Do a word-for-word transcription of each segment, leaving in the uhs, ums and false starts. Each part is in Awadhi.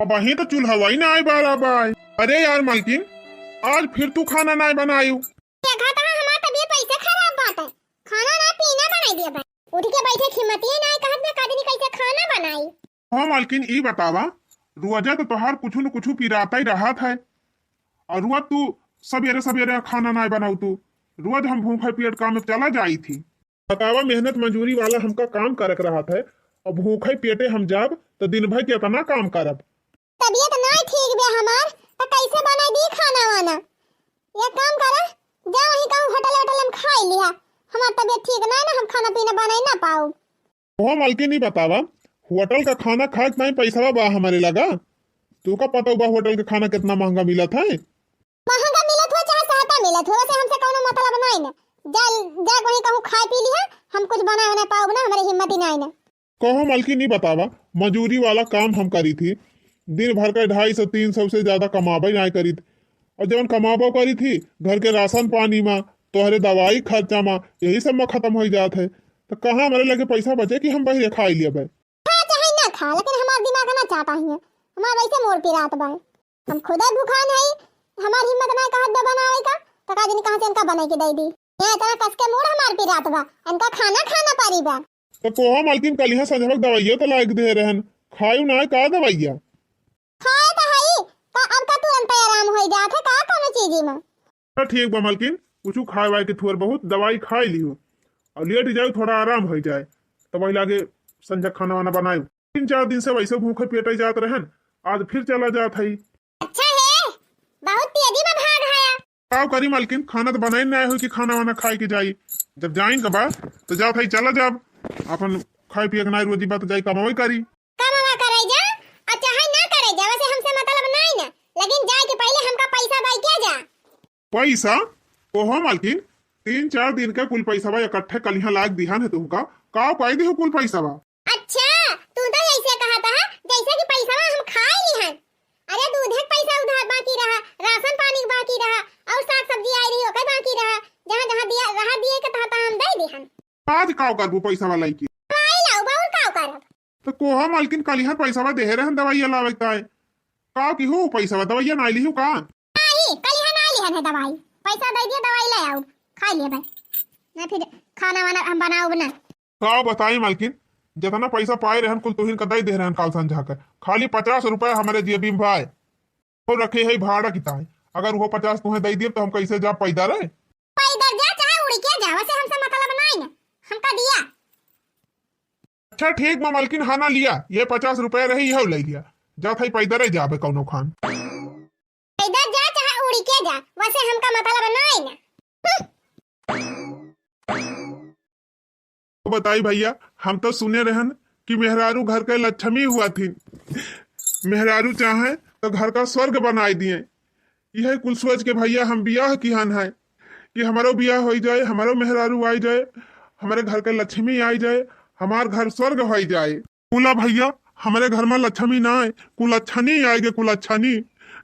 अबहीं तो चूल्हवा ही नाई बारा बाय। अरे यार मलकिन, आज फिर तू खाना नाई बनायू। देखा तो हमार तबीयत ऐसे खराब बाटे, खाना ना पीना बनाई दिया बा। उठ के बैठे हिम्मतिये नाई, कहत बा का जनी कैसे खाना बनाई। हो मलकिन, ई बतावा, रोजे तो तोहार कुछु न कुछु पिराता ही रहत है, और रोज तू सबेरे सबेरे खाना नाई बनाऊ तू, रोज हम भूखे पेट काम में चला जाई थी। बतावा, मेहनत मजूरी वाला हमका काम करक रहत है, और भूखे पेटे हम जाब तो दिन भर केतना काम करब? तबीयत नाई ठीक बे हमार, तो कैसे बनाई दी खाना वाना? एक काम करा, जा वहीं कहूँ होटल वोटल में खाई लिहा, हमार तबीयत ठीक नाई ना, हम खाना पीना बनाई ना पाऊ। ओहो मलकिन, ई बतावा, होटल का खाना खाए के नाई पैसा बा हमारे लगा? तू का पता बा होटल का खाना कितना महंगा मिलत है? महंगा मिलत हो चाहे सस्ता मिलत हो, वैसे हमसे कौनो मतलब नाई ना। जा, जा वहीं कहूँ खाए पी लिहा, हम कुछ बनाए बनाए पाउब ना, हमारे हिम्मत ही नाई ना। कहो मलकिन, ई बतावा, मजूरी वाला काम हम करी थी, दिन भर का ढाई सौ तीन सौ से ज्यादा कमाबे नाई करी थी, और जवन कमाबो करी थी, घर के राशन पानी मा, तोहरे दवाई खर्चा मा, यही सब मा खत्म हो जात है। तो कहाँ हमारे लगे पैसा बचे कि हम बहिरे खाई लेबे? खा चाहे ना खा, लेकिन हमार दिमाग ना चाहता ही है, हमार वैसे मोर पिरात बा। हम खुदे भुखान हई, हमार हिम्मत ना कहत बा बनावे का, तो का जनी कहाँ से इनका बने के दे दी। यहाँ इतना कस के मूड़ हमार पिरात बा, इनका खाना खाना परी बा। तो कोहो मलकिन, कलिहा संझवक दवाइया तो लायक दे रहन, खायू ना का दवाइया? खाए तो हई, का अब का तुरंत आराम होई जात है का कोनो चीजी में? तो ठीक बा मलकिन, कुछ खाए वाए के थोड़ बहुत दवाई खाए लियो, और लेट जाओ, थोड़ा आराम हो जाए, तो वही लागे संझा खाना वाना बनाए। तीन चार दिन से वैसे भूखे पेटे जात रहन, आज फिर चला जात हई। अच्छा है, बहुत तेजी में भाग आया। का करी मालकिन, खाना तो बनाई ना हो कि खाना वाना खाए के जाई। जब जाइन के बाद तो जात हई, चला जाब, अपन खाए पिए के नाई रोजी बात जाई कमावे करी। कमावा करे जा, और चाहे ना करे जा, वैसे हमसे मतलब नाई ना, लेकिन जाए के पहले हमका पैसा दे के जा। पैसा? ओहो मालकिन, तीन चार दिन का कुल पैसा बा इकट्ठे कलिहा लाग दिहन है तुमका, का कह दिहो कुल पैसा बा? अच्छा, तू तो ऐसे कहा था जैसे कि पैसा हम खाए लिहन। अरे दूधे के पैसा उधार बाकी रहा, राशन पानी के बाकी रहा, और साग सब्जी आई रही ओकर बाकी रहा, जहाँ जहाँ दिया रहा दिए के तहाँ तहाँ हम दे दिहन। आज का करबू पैसा वाला की? दवाई लाओ बाउर का करब? तो कोहा मालकिन कलिहा पैसा बा देहे रहन दवाई लावे ताए। का की हो पैसा बा दवाई ना लिहू का? नहीं, कलिहा ना लिहन है दवाई, पैसा दे दिया दवाई ले आओ, खा लिए भाई, ना फिर खाना वाना हम बनाओ ना। का बताई मालकिन, जितना पैसा पाए रहन कुल तुहिन का दे दे रहन काल संझा के। खाली पचास रुपया हमारे जेबी में भाई, वो रखे है भाड़ा की ताई। अगर वो पचास तुहें दे दिए तो हम कैसे जा पैदल है? पैदल जा चाहे उड़ के जा, वैसे हमसे मतलब नहीं ना, हमका दिया। अच्छा ठीक बा मालकिन, हाँ ना लिया, ये पचास रुपया रही, यह ले लिया। जा था पैदल ही जाबे कौनो खान। पैदल जा चाहे उड़ के जा, वैसे हमका मतलब नहीं ना। तो बताई भैया, हम तो सुने रहन कि मेहरारू घर के लक्ष्मी हुआ थी, मेहरारू चाहे तो घर का स्वर्ग बनाई दिए। यह कुल सोच के भैया हम बियाह किहन है कि हमारो बियाह हो जाए, हमारो मेहरारू आई जाए, हमारे घर के लक्ष्मी आई जाए, हमार घर स्वर्ग हो जाए। बोला भैया, हमारे घर में लक्ष्मी ना आए, कुलच्छनी आए गे, कुलच्छनी।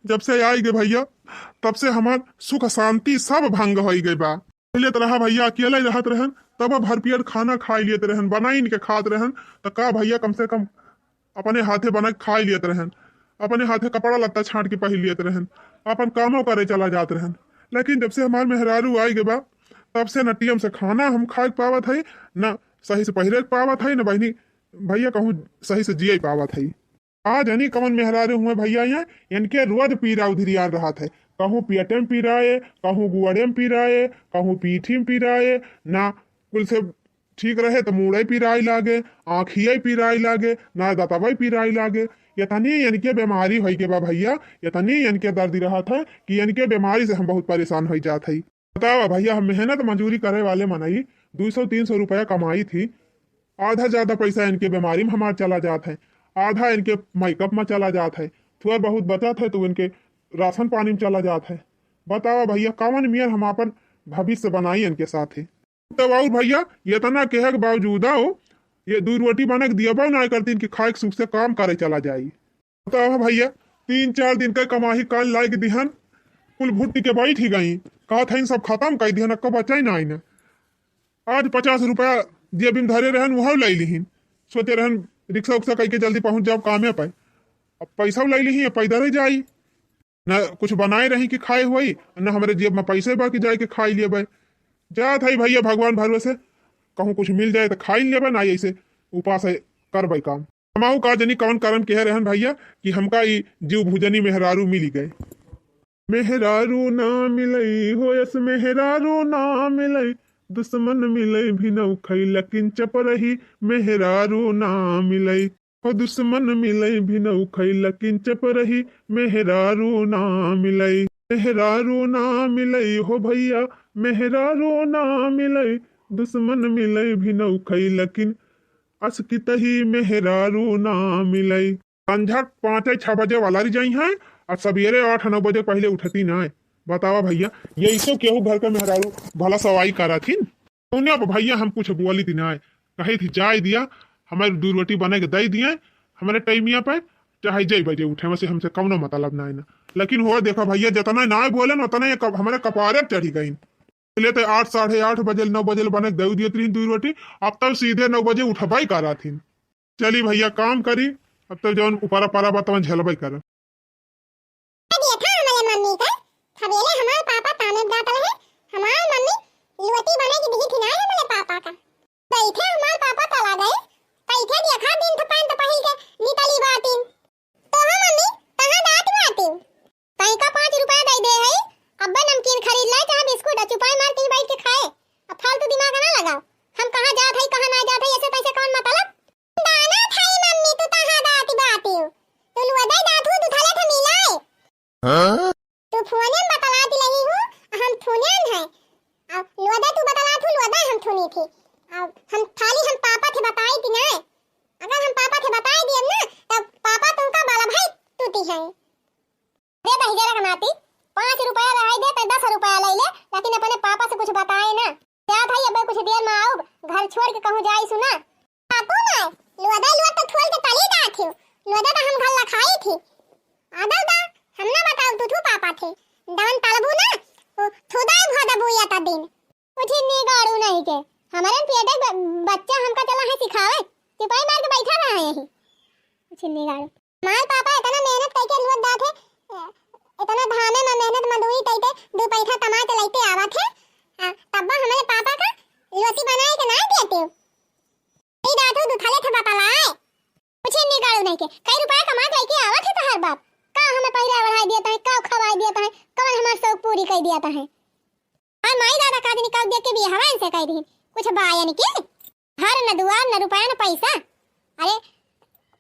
जब से आए गे भैया, तब से हमार सुख शांति सब भंग हो गए बा। पहले तो रहा भैया, अकेले रहत रहन, तब भरपेट खाना खाई लेत रहन, बनाइन के खात रहन, तो का भैया, कम से कम अपने हाथे बना के खाई लेत रहन, अपने हाथे कपड़ा लत्ता छांट के पहिर लेत रहन, अपन कामो करे चला जात रहन। लेकिन जब से हमार मेहरारू आई गे बा, तब से न टीएम से खाना हम खाए के पावत है, न सही से पहिरे के पावत है, न बहिनी भैया कहूँ सही से जिए पावत है। आ जानी कवन मेहरारू हुए भैया, यहाँ इनके रोज पीरा उधिरियान रहत है, कहूँ पेटे में पीराए, कहूँ गुआड़े में पीराए, कहूँ पीठी में पीराए, ना कुल से ठीक रहे तो मूड़े पिराई लागे, आँखिये पिराई लागे, ना दतवे पिराई लागे। इतनी इनके बीमारी होई के बा भैया, इतनी इनके दर्द रहत है कि इनके बीमारी से हम बहुत परेशान होई जात हई। बतावा भैया, हम मेहनत मजूरी करे वाले मनई दो सौ तीन सौ रुपया कमाई थी, आधा ज्यादा पैसा इनके बीमारी में हमार चला जात है, आधा इनके मेकअप में चला जात है, थोड़ा बहुत बचत है तो इनके राशन पानी में चला जात है। बतावा भैया, कवन मियर हम अपन भविष्य बनाई इनके साथ है। तब और भैया, इतना कहे के बावजूद आओ, ये दू रोटी बना के दिया बाऊ ना करतीन कि खाए के सुख से काम करे चला जाई। बताओ भैया, तीन चार दिन का कमाही काल लाग दिहन, कुल भुट्टी के बैठ ही गई, कहत हईन सब खत्म कर दिहन, अक्को बचा ही ना आईन। आज पचास रुपया जेबी में धरे रहन, वह ले लिहिन, सोचे रहन रिक्शा उक्शा कह के जल्दी पहुँच जाओ कामे पे। अब पैसा लै लिही, अब पैदल ही जाई। न कुछ बनाए रही कि खाए हुई, न हमरे जेब में पैसे बा कि जाए के खाई लेबै। जात है भैया, भगवान भरोसे, कहूँ कुछ मिल जाए तो खाई लेबै, ना ऐसे उपास है करबै काम। हमहू का जनी कवन करम किहे रहन भैया कि हमका ई जीव भुजनी मेहरारू मिली गए। मेहरारू ना मिलई हो यस, मेहरारू ना मिलई, दुश्मन मिलई भी नौ खई, लेकिन चपरही मेहरारू ना मिलई। हो दुश्मन मिलई भी नौ खई, लेकिन चपरही मेहरारू ना मिलई। मेहरारू ना मिलई हो भैया, मेहरारू ना मिलई, दुश्मन मिलई भी नौ खई, लेकिन असकितही मेहरारू ना मिलई। संझा पाँचे छह बजे वाला रह जाई हैं, और सवेरे आठ नौ बजे पहले उठती ना है। बतावा भैया, ये इसो केहू घर के मेहरारू भला सवाई कराथिन? उन्हें अब भैया हम कुछ बोली थी ना है, कही थी जाए दिया, हमारे दू रोटी बने के दे दिए, हमारे टाइमिया पे चाहे जय बजे उठे, वैसे हमसे कौनो मतलब ना है ना। लेकिन हो देखा भैया, जितना ना बोले ना उतना ये कप-, हमारे कपारे पे चढ़ी गई। ले तो आठ, साढ़े आठ बजे, नौ बजे बने दे दिए तीन दू रोटी, अब तब सीधे नौ बजे उठबाई कराथिन। चली भैया काम करी, अब तब जौन ऊपरा परा बा तवन झेलबे करब। देखा हमरे मम्मी का, थबेले हमार पापा ताने दातल है, हमार मम्मी लोटी बने की दिही थी ना हमरे पापा का। बैठे हमार पापा चला गए, बैठे देखा दिन तो पैंट पहिल के निकली बातिन। तो हो मम्मी, कहाँ जात बातिन? तई का पाँच रुपया दे दे है, अब्बा नमकीन खरीद लाए, चाहे बिस्कुट, आ चुपाई मार के ही बैठ के खाए। अब फालतू दिमाग ना लगाओ, हम कहाँ जात है, कहाँ ना जात है, ऐसे तैसे कौन मतलब? दाना थाई मम्मी, तू कहाँ जात बातिन? तू लुअदाई जात हूँ, तू थले थे मिलाए। हाँ? तू फोने में बतलात रही हूँ, हम थुने न है। अब लोदा तू बतलात हूँ, लोदा हम थुनी थी। अब हम खाली हम पापा थे बताई थी ना। अगर हम पापा थे बताई दिए ना, तब पापा तुमका बाला भाई तूती है। दे दही जरा कमाती, पाँच रुपया रहाई दे, तो दस रुपया ले ले, लेकिन अपने पापा से कुछ बताए ना। जात है, अबे कुछ देर में आउब, घर छोड़ के कहूँ जाई सुना। काकू ना, लोदा लोद तो थोल के तली जात हियो, लोदा तो हम घर लखाई थी। आदव दा, हम ना बताओ तू थू पापा थे, दान तलबू ना, ओ थुदाई भदबू या ता दिन। कुछ इन्नी गाड़ू नहीं के, हमारे पेटे ब-, बच्चा हमका चला है सिखावे, सिपाही मार के बैठा रहा है यही। कुछ इन्नी गाड़ू। हमार पापा इतना मेहनत करके लोद दात है, इतना धामे में मेहनत मजदूरी करके दू पैसा कमा के लेके आवत है, आ, तब्बा हमारे पापा का लोटी बनाए के ना देते। ई दातू दुथले थे बतलाए। कुछ इन्नी गाड़ू नहीं के, कई रुपया कमा के लेके आवत है तोहार बाप। का हमें पहिरा ओढ़ाई दिया तहे, का खवाई दिया तहे, कवन हमार शौक पूरी कर दिया तहे। और माई दादा का दिन कब देख के बियाहवा इनसे कह दीन। कुछ बायन के घर न दुआर न रुपया न पैसा। अरे,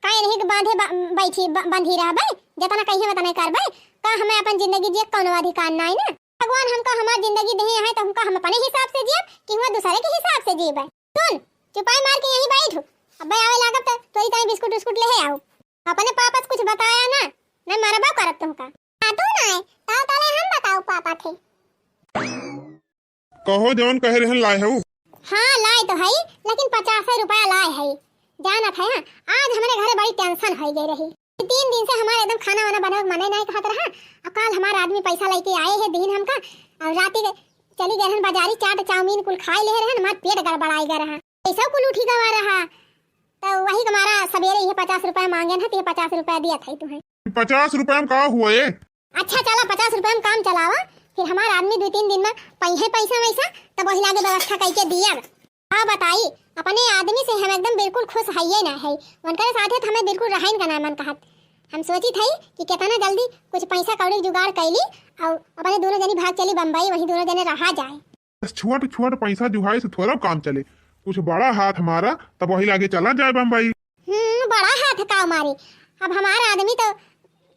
का इन्हीं के बांधे बा-, बैठी ब-, बंधी रहबे, जतना कहीं वतना करबे। का हमें अपन जिंदगी जिए कौनो अधिकार नाई ना? भगवान हमका हमार जिंदगी देहे हैं तो हमका हम अपने हिसाब से जियब कि हुआ दूसरे के हिसाब से जीबे? सुन, चुपाई मार के यहीं बैठ। अब्बे आवे लागब त तोरी ताई बिस्कुट उस्कुट ले आऊ। अपने पापा से कुछ बताया ना, नहीं मरबा करब तुमका। हाँ, तू ना है, ताव ताले हम बताओ पापा थे। कहो जौन कहे रहन लाए हऊ। हाँ, लाए तो है, लेकिन पचास रुपया लाए है। जानत है, हाँ, आज हमरे घरे बड़ी tension हो गई रही। तीन दिन से हमारे एकदम खाना वाना बनावे के मने नहीं कहत रहा। अब काल हमार आदमी पैसा लेके आए हैं, दीन हमका, और राती के चली गए रहन बाजारी, चाट चाउमीन कुल खाए ले रहन, हमार पेट गड़बड़ाई गए रहा। पैसा कुल उठी गवा रहा, तो वही हमारा सवेरे ये पचास रुपया मांगे ना, तो ये पचास रुपया दिया था तुम्हें। पचास रुपया में का हुआ ये? अच्छा चला, पचास रुपया में काम चलावा, फिर हमार आदमी दो तीन दिन में पहिए पैसा वैसा, तब वही लागे व्यवस्था करके दिया। का बताई, अपने आदमी से हम एकदम बिल्कुल खुश हइये ना है। उनकरे साथे तो हमें बिल्कुल रहन का ना मन कहत। हम सोचित हई कि कितना जल्दी कुछ पैसा कौड़ी जुगाड़ कैली और अपने दोनों जनी भाग चली बम्बई, वहीं दोनों जने रहा जाए। बस छोट छोट पैसा जुहाई से थोड़ा काम चले, कुछ बड़ा हाथ हमारा तब वही लागे चला जाए बम्बई। हम्म, बड़ा हाथ का मारी। अब हमार आदमी तो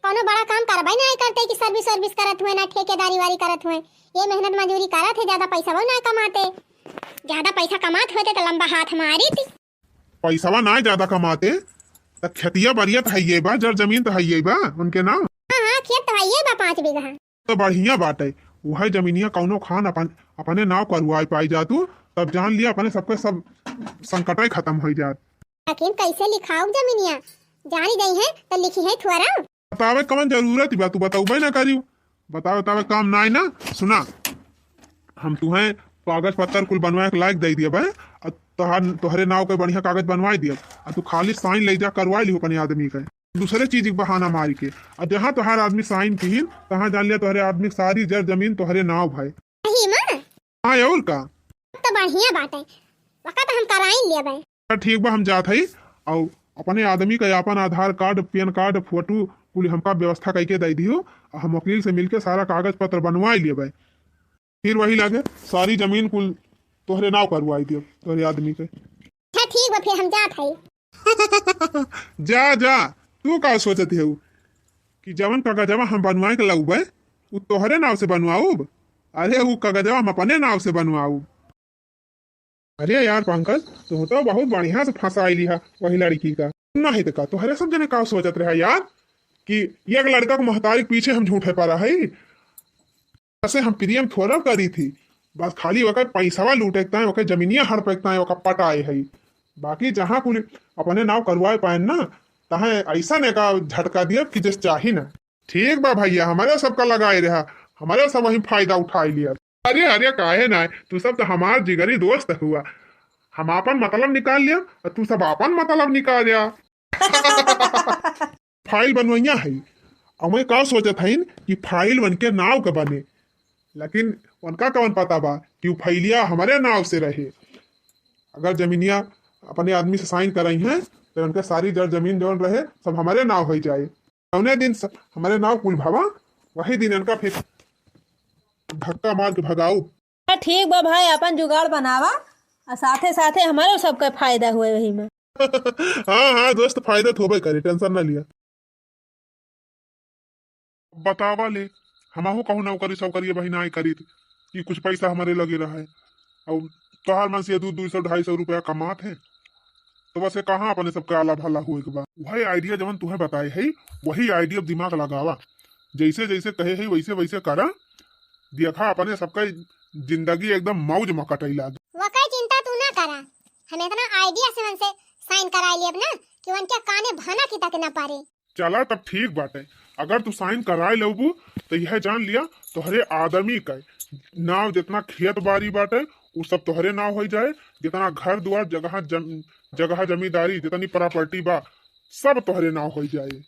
कौनो बड़ा काम करबे ना करते कि service वर्विस करत हुए ना ठेकेदारी वारी करत हुए। ये मेहनत मजूरी करत है, ज्यादा पैसा वो ना कमाते। ज्यादा पैसा कमात होते तो लंबा हाथ मारी थी। पैसवा ना ज्यादा कमाते, त खेतिया बरिया त हइये बा, जर जमीन त हइये बा उनके नाम। हाँ, हाँ, खेत तो हइये बा पाँच बीघा। तो बढ़िया बाटे, वह जमीनिया कौनो खान अपन, अपने नाव करवाए पाई जा तू, तब जान लिया अपने सबके सब संकटे खत्म हो जात। लेकिन कैसे लिखाऊ जमीनिया? जानी गई है तो लिखी है थोड़ा। बतावे कवन जरूरत बा, तू बतौबे ना करियो। बतावे, बतावे काम नाई ना। सुना, हम तुहें कागज पत्तर कुल बनवाए के लायक दे दिए बे, और तोहार, तोहरे नाव के बढ़िया कागज बनवाए दिए, और तू खाली sign ले जा करवा लियो अपने आदमी के। दूसरे चीज के बहाना मार के। और जहाँ तोहार आदमी साइन किहिन, तहाँ जान लिया तोहरे आदमी के सारी जर जमीन तोहरे नाव भाई। सही में? हाँ, और का? तो बढ़िया बात है, वका तो हम कराई लेबे। अच्छा, ठीक बा, हम जात हई। और अपने आदमी का अपन आधार कार्ड, पैन कार्ड, फोटो कुल हमका व्यवस्था करके दे दियो। और हम वकील से मिलके सारा कागज पत्र बनवाई लेबे। फिर वही लागे सारी जमीन कुल तोहरे नाव करवाई दियो, तोहरे आदमी के। अच्छा, ठीक बा, फिर हम जात हई। जा, जा, तू का सोचत हऊ कि जवन कागजवा हम बनवाए के लाउबे, उ तोहरे नाव से बनवाउब? अरे, उ कागजवा हम अपने नाव से बनवाउब। अरे यार पंकज, तू तो बहुत बढ़िया से फंसाई लिहा वही लड़की का। नहीं तो का, तोहरे सब जने का सोचत रहा यार कि एक लड़का के महतारी के पीछे हम झूठे पड़ा है। ऐसे हम प्रेम थोड़ा करी थी, बस खाली ओकर पैसवा लूटे के ताई, ओकर जमीनिया हड़पे के ताई, ओकर पटाए है। बाकी जहाँ कुल अपने नाव करवाए पाए ना, तहाँ ऐसा ने का झटका दिया कि जस चाही ना। ठीक बा भैया, हमारे सबका लगाए रहा, हमारे सब वही फायदा उठाई लिया। अरे, अरे, काहे ना, तू सब तो हमार जिगरी दोस्त हुआ, हम आपन मतलब निकाल लिया और तू सब आपन मतलब निकाल लिया। फाइल बनवैया है, और मैं का सोचत हईन कि फाइल उनके नाव के बने, लेकिन उनका कौन पता बा कि उ फाइलिया हमारे नाव से रहे। अगर जमीनिया अपने आदमी से साइन कराई हैं, तो उनके सारी जर जमीन जौन रहे, सब हमारे नाव हो जाए। जौने दिन स-, हमारे नाव कुल भवा, वही दिन इनका फिर धक्का मार के भगाऊ। हाँ, ठीक बा भाई, अपन जुगाड़ बनावा, और साथे साथे हमारे सबका फायदा हुए वही में। हाँ, हाँ दोस्त, फायदा तो होबे करे, टेंशन ना लिया। बतावा ले, हमहू कहूँ नौकरी सौकरी अबही नाई करीत कि कुछ पैसा हमारे लगे रहे, और तोहार मन से दू, दू सौ, ढाई सौ रुपया कमात है, तो बस ये कहाँ अपने सबके आला भला हुए के बा। वही आइडिया जवन तुहे बताए है, वही आइडिया दिमाग लगावा, जैसे जैसे कहे है वैसे वैसे करा, देखा अपने सबका जिंदगी एकदम मौज में कटई लागे। वकर चिंता तू ना करा, हम इतना आइडिया से उनसे साइन कराई लेब ना कि उनके काने भनक तक ना पड़े। चला तब ठीक बाटे, अगर तू साइन कराए लेबू तो यह जान लिया तोहरे आदमी का नाव, जितना खेत बाड़ी बाटे उ सब तोहरे नाव हो जाए, जितना घर दुआर, जगह जम-, जगह जमींदारी, जितनी प्रॉपर्टी बा सब तोहरे नाव हो जाए।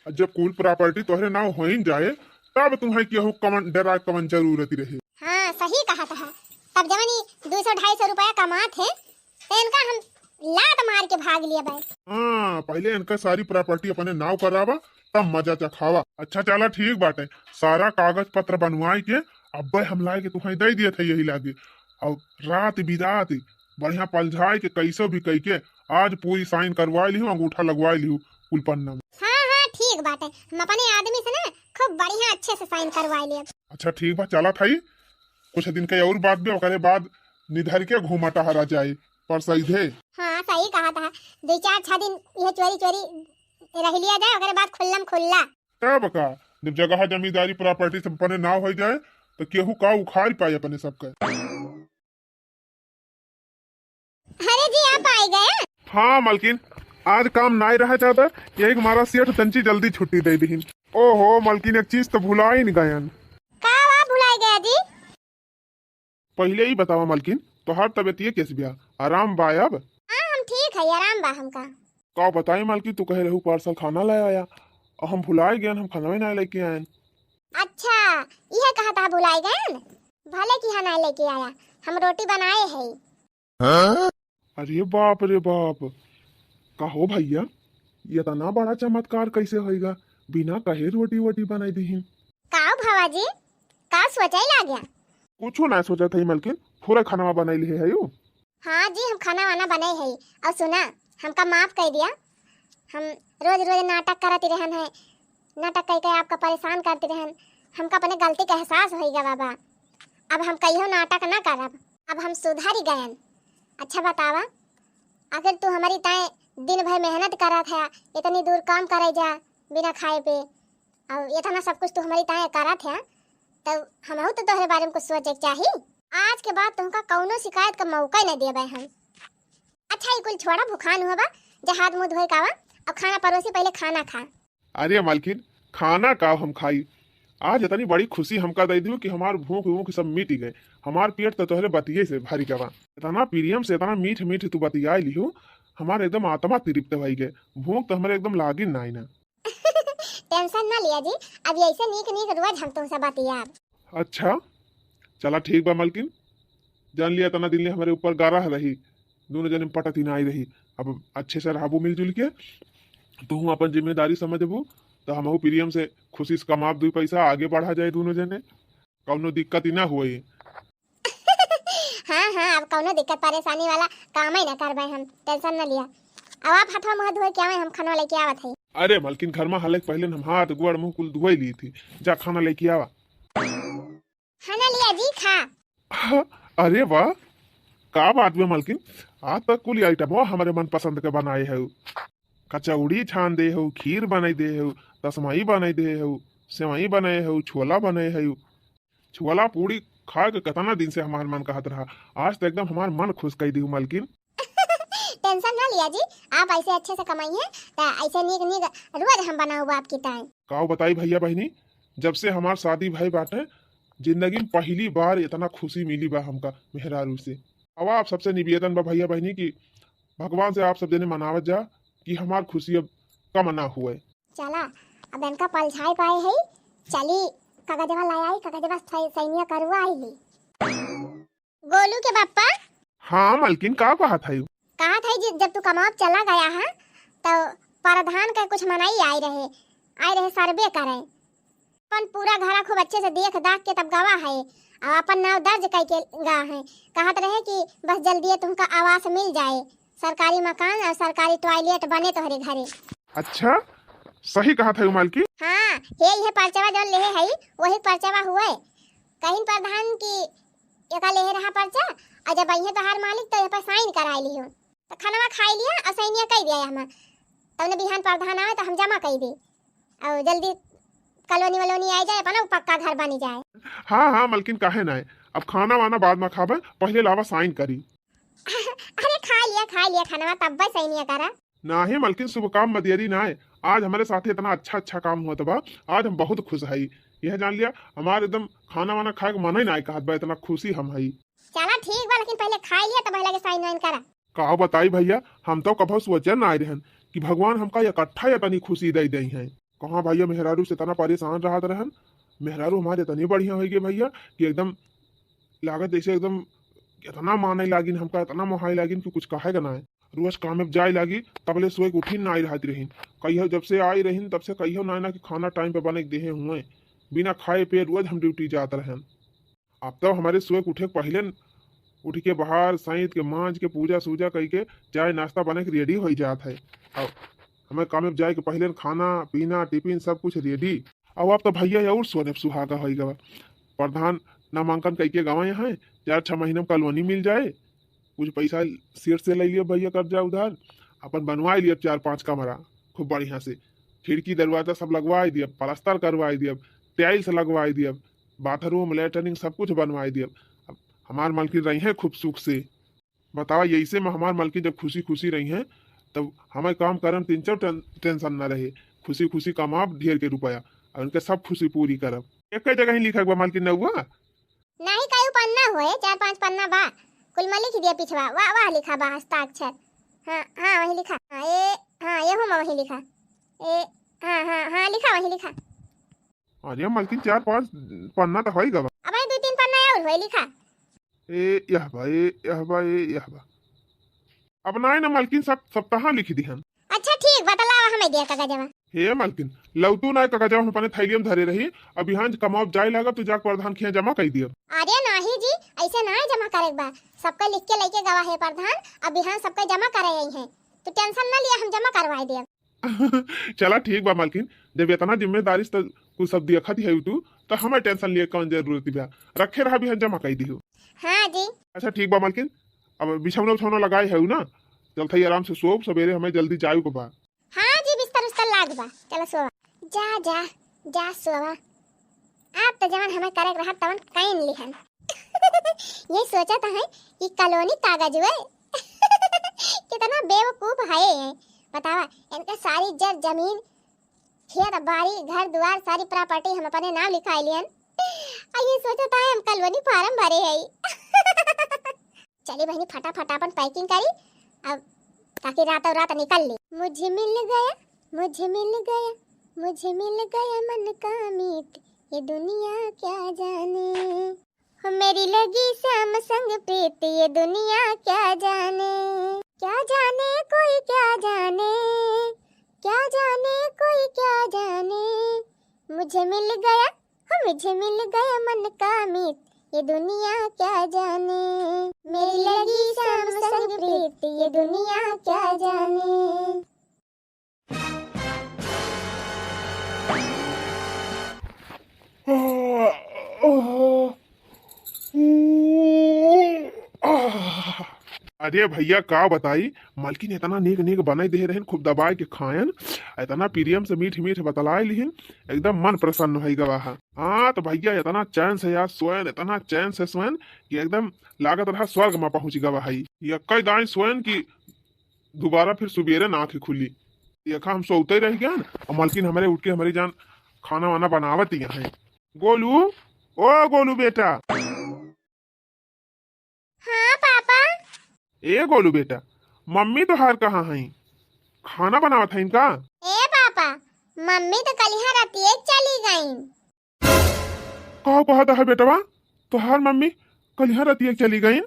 और जब कुल प्रॉपर्टी तोहरे नाव होइन जाए, तब तुम्हें केहू कवन डरा कवन जरूरत रहे। हाँ, सही कहत है। तब जवन ई दू सौ ढाई सौ रुपया कमात है, तो इनका हम लात मार के भाग लिए बाय। हाँ, पहले इनका सारी प्रॉपर्टी अपने नाव करावा, तब मजा चखावा। अच्छा चला ठीक बाटे, सारा कागज पत्र बनवाए के अब्बे हम लाए के तुम्हें दे दिए थे यही लागे। और रात बिरात बढ़िया पलझाए के कैसो भी कह के आज पूरी साइन करवा लिहू, अंगूठा लगवा लिहू कुल पन्ना में। हाँ, हाँ, ठीक बाटे, हम अपने आदमी से ना खूब बढ़िया अच्छे से साइन करवा लेब। अच्छा ठीक बा, चला थाई, कुछ दिन के और बात बे, ओकरे बाद निधर के घूमा टहरा जाए पर सही है। हाँ, सही कहा था, दो चार छह दिन यह चोरी चोरी रह लिया जाए, ओकरे बाद खुल्लम खुल्ला। तब का, जब जगह जमींदारी प्रॉपर्टी सब अपने नाव हो जाए, तो केहू का उखाड़ पाए अपने सबके। अरे जी, आप आ गए? हाँ मलकिन, आज काम नाई रहा ज्यादा, यही हमारा सेठ तंची जल्दी छुट्टी दे दीहिन। ओहो मलकिन, एक चीज तो भुला ही नहीं गयन। का बा भुलाई गया जी? पहले ही बतावा मलकिन, तोहार तबीयत ये कैसे बिया? आराम बा अब? हाँ, हम ठीक है, आराम बा हमका। का बताई मलकिन, तू कहे रहू पार्सल खाना ले आया, और हम भुलाए गए, हम खाना ही ना लेके आए। अच्छा, यह कहा था भुलाए गए, भले कि हाँ ना लेके आया, हम रोटी बनाए है। अरे बाप रे बाप, कहो भैया, इतना बड़ा चमत्कार कैसे होएगा, बिना कहे रोटी वोटी बनाई दीही? का भावा जी, का सोचे लाग्या? कुछो ना सोचत हई मलकिन, थोड़ा खाना बनाई ले है यू। हाँ जी, हम खाना वाना बनाई है। और सुना, हमका माफ कर दिया, हम रोज रोज नाटक करत रहन है, नाटक करके आपका परेशान करते रहन, हमका अपने गलती का एहसास होइगा बाबा। अब हम कहियो नाटक ना करब, अब हम सुधर गयन। अच्छा बतावा, आखिर तू हमारी ताए दिन भर मेहनत करत है, इतनी दूर काम करे जा बिना खाए पे, और इतना सब कुछ तू हमारी ताए करत है, तो हमहू तो तोहरे बारे में कुछ सोचे के चाही। आज के बाद तुमका कौनो शिकायत का मौका ही नहीं देबे हम। अच्छा, ई कुल छोड़ा, भुखान हुआ बा, जा हाथ मुंह धोए के आवा और खाना परोसी, पहले खाना खा। अरे मालकिन, खाना का हम खाई? आज इतनी बड़ी खुशी हमका दे दियो कि हमार भूख वूख सब मिट गए। हमार पेट तो तोहरे बतिये से भर गवा। इतना प्रेम से, इतना मीठ मीठ तू बतिया लियो, हमार एकदम आत्मा तृप्त भई गए। भूख तो हमारे एकदम लागिन नाई ना। टेंशन ना लिया जी, अब ऐसे नीक नीक रोज हम तुमसे बतियाब। अच्छा, चला ठीक बा मलकिन, जान लिया इतना दिन ले हमारे ऊपर गारा रही, दोनों जने में पटत ही ना आई रही। अब अच्छे से रहबू मिलजुल के, तू अपन जिम्मेदारी समझबू, तो हमहू प्रियम से खुशी से कमाब दुई पैसा, आगे बढ़ा जाए दोनों जने, कौनो दिक्कत ही ना होई। हाँ हाँ, अब कौनो दिक्कत परेशानी वाला काम ही ना करबे हम, टेंशन ना लिया। अब आप हथवा मुँह धोए के आवे, हम खाना लेके आवत है। अरे मलकिन, घर में हाले के पहले हम हाथ गोड़ मुँह कुल धोए ली थी, जा खाना लेके आवा। खाना लिया जी, खा। अरे वाह, का बात बे मलकिन, आज तक कुल आइटम हमारे मन पसंद के बनाए है। कचौड़ी छान दे हो, खीर बनाई दे हो, तसमई बनाई दे हो, सेवई बनाए हो, छोला बनाए हो। छोला पूड़ी खाए के कितना दिन से हमार मन कहत रहा, आज तो एकदम हमार मन खुश कर दी मलकिन। टेंशन ना लिया जी, आप ऐसे अच्छे से कमाई है, तो ऐसे नीक नीक रोज हम बनाऊब आपकी ताई। काव बताई भैया बहिनी, जब से हमार शादी भई बाटे, जिंदगी में पहली बार इतना खुशी मिली बा हमका मेहरारू से। अब आप सबसे निवेदन बा भैया बहिनी कि भगवान से आप सब जने मनावत जा कि हमार खुशी अब कम ना हुए। चला, अब इनका पलझाए पाए है, चली कागजवा ले आई, कागजवा सै-, सैनिया करवा आई है। गोलू के पापा। हाँ मलकिन, का कहत है? कहत है जी, जब तू कमाब चला गया है, तो प्रधान के कुछ मनई आए रहे, आए रहे सर्वे करे। अपन पूरा घरा खूब अच्छे से देख दाख के तब गवा है, और अपन नाव दर्ज करके गा है। कहत रहे कि बस जल्दी तुमका आवास मिल जाए, सरकारी मकान और सरकारी टॉयलेट बने तोहरे घरे। अच्छा, सही कहत है मलकिन। हाँ, हे यह पर्चवा जौन लेहे है, वही पर्चवा हुए। कहिन प्रधान की एका लेहे रहा पर्चा, और जब अइहे तोहार मालिक तो एह पर साइन कराए लियो। तो खानवा खाई लिया और सैनिया कह दिया हमार, तब ने बिहान प्रधान आवे तो हम जमा कह दे, और जल्दी कॉलोनी वलोनी आ जाए, अपना पक्का घर बनी जाए। हाँ हाँ मलकिन, काहे ना है, अब खाना वाना बाद में खाबे, पहले लावा साइन करी। अरे खा लिया, खा लिया खानवा, तब बस सैनिया करा। नाहीं मलकिन, शुभ काम में देरी नाहीं। आज हमरे साथे इतना अच्छा अच्छा काम होत बा, आज हम बहुत खुश हई। यह जान लिया, हमार एकदम खाना वाना खाए के मन ही नाहीं कहत बा, इतना खुशी हम हई। चला ठीक बा, लेकिन पहले खाई लिया, तब लगे साइन वाइन करा। का बताई भैया, हम तो कभो सोचे नाहीं रहन कि भगवान हमका इकट्ठा इतनी खुशी दे दे हैं। कहाँ भैया, मेहरारू से इतना परेशान रहत रहन, मेहरारू हमारे इतनी बढ़िया होइ गए भैया कि एकदम लागत जैसे एकदम इतना माने लागिन हमका, इतना मोहाए लागिन कि कुछ कहे का नाहीं। रोज काम में जाए लागी, तबले सोए के उठिन नाहीं रहत रहिन। कहियो जब से आई रहिन, तब से कहियो नाहीं ना कि खाना टाइम पे बने के देहे हुए। बिना खाए पिए रोज हम ड्यूटी जात रहन। अब तो हमारे सोए के उठे के पहिले न उठ के बाहर सैंत के, मांज के, पूजा सूजा कई के चाय नाश्ता बने के रेडी होइ जात है। अब हमें काम में जाए के पहिले न खाना पीना टिफिन सब कुछ रेडी। अब आप तो भैया और सोने सुहागा होइ गवा। प्रधान नामांकन कई के गवाए हैं, चार छह महीने में कॉलोनी मिल जाए, कुछ पैसा सेठ से ले लिया भैया कर्जा उधार, अपन बनवाए लिया चार पांच कमरा खूब बढ़िया से, खिड़की दरवाजा सब लगवाए दिया, प्लास्टर करवाए दिया, टाइल्स लगवाए दिया, बाथरूम लेटरिन सब कुछ बनवाए दिया। अब हमार मलकिन रही हैं खूब सुख से। बतावा, यैसे में हमार मलकिन जब खुशी खुशी रही हैं, तब हमें काम करम तीन चार टेन-, टेंशन ना रहे। खुशी खुशी कमाब ढेर के रुपया, और उनके सब खुशी पूरी करब। एक जगह ही लिखा बा मलकिन नौवा। नहीं, कई पन्ना हुए, चार पांच पन्ना बा, कुल में लिख दिया पिछवा, वाह वाह लिखा बा हस्ताक्षर। हाँ हाँ, वही लिखा। हाँ, ए, हाँ, ये हूँ वही लिखा। ए, हाँ हाँ हाँ, लिखा, वही लिखा। अरे मलकिन, चार पांच पन्ना तो होइ गवा। अब ये दो तीन पन्ना और हुए लिखा। ए यह बा, ए यह बा, ए यह बा। अब नाहीं ना मलकिन, सब, सब तहाँ लिख दिहन। अच्छा ठीक बा, त लावा हमें दिया कागजवा। हे मलकिन, लौटू ना कागजवा हम अपने थैलिया में धरे रही। अब बिहान कमाब जाए लागब तो जाके प्रधान खिया जमा कई दियब। अरे नाहीं जी, ऐसे नाहीं जमा करे के बा, सबका लिख के लेके गवा है प्रधान, अब बिहान सबका जमा करे आई हैं, तो टेंशन ना लिया, हम जमा करवाए दियब। चला ठीक बा मलकिन, जब इतना जिम्मेदारी से कुल सब देखत ही है तू, तो हमें टेंशन लिए कौन जरूरत बा, रखे रहा बिहान जमा कई दियो। हाँ जी। अच्छा ठीक बा मलकिन, अब बिछौना उछौना लगाए है ना, चल थई आराम से सोब, सवेरे हमें जल्दी जाए के बा। हाँ जी, बिस्तर उस्तर लाग बा, चला सोवा। जा जा जा सोवा, आप तो जवन हमें करे के रहा तवन कइन लिहन। ये सोचत है कि कॉलोनी कागज हुए। कितना बेवकूफ है ये। बतावा, इनका सारी जर जमीन, खेत बाड़ी, घर दुआर, सारी प्रॉपर्टी हम अपने नाम लिखाए लियन। आ ये सोचत है हम कॉलोनी फार्म भरे है। चली बहिनी, फटाफट अपन पैकिंग करी, अब ताकि रातों रात निकल ली। मुझे मिल गया, मुझे मिल गया, मुझे मिल गया मन का मीत, ये दुनिया क्या जाने। हो मेरी लगी श्याम संग प्रीत, ये दुनिया क्या जाने। क्या जाने कोई क्या जाने, क्या जाने कोई क्या जाने। मुझे मिल गया, हो मुझे मिल गया मन का मीत, ये दुनिया क्या जाने। मेरी लगी श्याम संग प्रीत, ये दुनिया क्या जाने। अरे भइया, का बताई, मलकिन एतना नीक नीक बनाइ देहे रहिन, खूब दबाइ के खायन, एतना पिरियम से मीठ मीठ बतलाइ लिहिन, एकदम मन प्रसन्न होइ गवा है। हाँ, त भइया, एतना चैन से यार सोयन, एतना चैन से सोयन कि एकदम लागत रहा स्वर्ग मा पहुँचि गवा है। एक्कै दाईं सोयन कि दुबारा फिर सुबेरे ना आँखी खुली। देखा, हम सोउतै रहि गएन, अउर मलकिन हमरे उठ के हमरी जान खाना वाना बनावत ही हैं। गोलू, ओ गोलू बेटा। हाँ पापा। ए गोलू बेटा, मम्मी तोहार कहाँ हईं? खाना बनावत हईं का? ए पापा, मम्मी त कलिहा रतिये चली गईं। का कहत है बेटवा? तोहार मम्मी कलिहा रतिये चली गईं?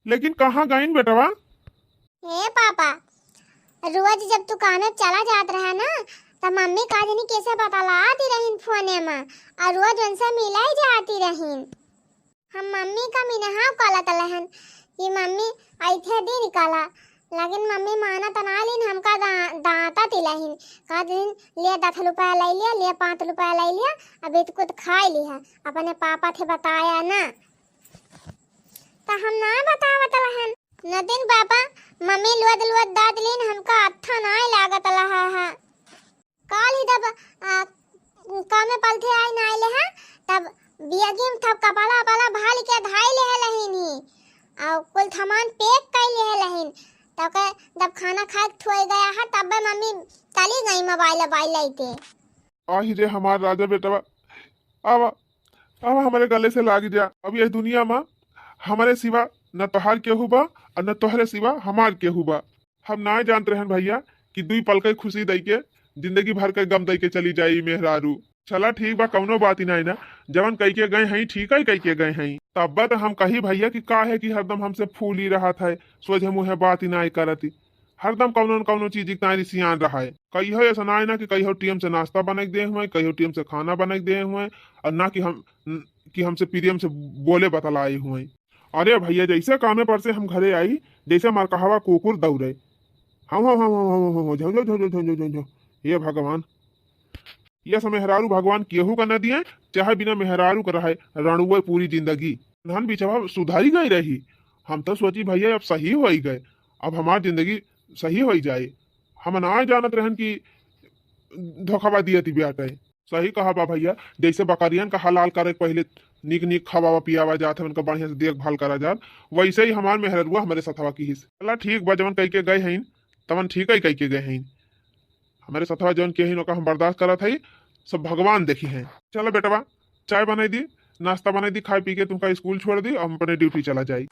लेकिन कहाँ गईं बेटवा? ए पापा, रोज जब तू कामे चला जात रहा ना, त मम्मी का जनी कैसे बतलाती रहिन फोने मा, अउर रोज उनसे मिलै जाती रहिन। हम मम्मी का मिनहा कलत लहन कि मम्मी अइथे दिन कला, लेकिन मम्मी मानत ना लिन, हमका दा-, डांटत ही लहिन। कहत लिन, "ले दस रुपया ले लिया, ले पाँच रुपया ले लिया, अभी तो कुछ खाई लिहा, अपने पापा थे बताया ना।" त हम ना बतावत लहन। न दिन पापा, मम्मी लुअद लुअद डांट लिन, हमका अच्छा नाय लागत लहा है। काल ही जब, आ, कामे पलथे आई ना आइले हैं, तब बियगी में थप कपाला अपाला भाल के धाई ले लहिन ही, आ कुल सामान पैक कर ले लहिन। तब के जब खाना खाए के ठुए गया है, तब मम्मी चली गई मोबाइल, मोबाइल लेके। आही रे हमार राजा बेटवा, आवा, आवा हमरे गले से लाग जा। अब यह दुनिया मा हमरे सिवा न तोहार केहू बा और न तोहरे सिवा हमार केहू बा। हम नाय जानत रहन भइया कि दुई पल के खुशी दई के जिंदगी भर के गम दई के चली जाई मेहरारू। चला ठीक बा, कौनो बात ही नाय ना, जवन कई के गए हईं, ठीक है कई के गए हईं। तब्बा त हम कही भइया कि काहे कि हरदम हमसे फूली रहत है, सोझे मुँहे बात ही नाय करत ही, हरदम कौनो न कौनो चीज के ताई रिसियान रहा है। कहियो ऐसा नाय ना कि कहियो टीम से नाश्ता बनाई के दे हुए, कहियो टीम से खाना बनाई के दे हुए, और ना कि हम, कि हमसे प्रेम से बोले बतलाए हुए। अरे भइया, जैसे कामे पर से हम घरे आई, जैसे मरकहवा कुकुर दौड़े। हाँ, हाँ, हाँ, हाँ, हाँ, हाँ, हाँ, जाओ, जाओ, जाओ। हे भगवान, ये सब मेहरारू भगवान केहू का न दिए, चाहे बिना मेहरारू का रहे, रणुए पूरी जिंदगी। नहन बिचवा सुधारी गई रही। हम तो सोची भइया, अब सही होई गए, अब हमार जिंदगी सही होई जाए। हम ना जानत रहन कि धोखावा दिया थी ब्याह। सही कहा बा भइया, जैसे बकरियन का हलाल करे के पहिले नीक नीक खवावा पियावा जात है, उनका बढ़िया से देखभाल करा जात, वैसे ही हमार मेहररुआ हमरे सथवा किहिस। चला ठीक बा, जवन कई के गए हईन, तवन ठीक है कई के गए हईन। हमरे सथवा जवन किहिन, ओका हम बर्दाश्त करत हई, सब भगवान देखी हैं। चला बेटवा, चाय बनाई दी, नाश्ता बनाई दी, खाए पी के तुमका स्कूल छोड़ दी, हम अपने ड्यूटी चला जाई।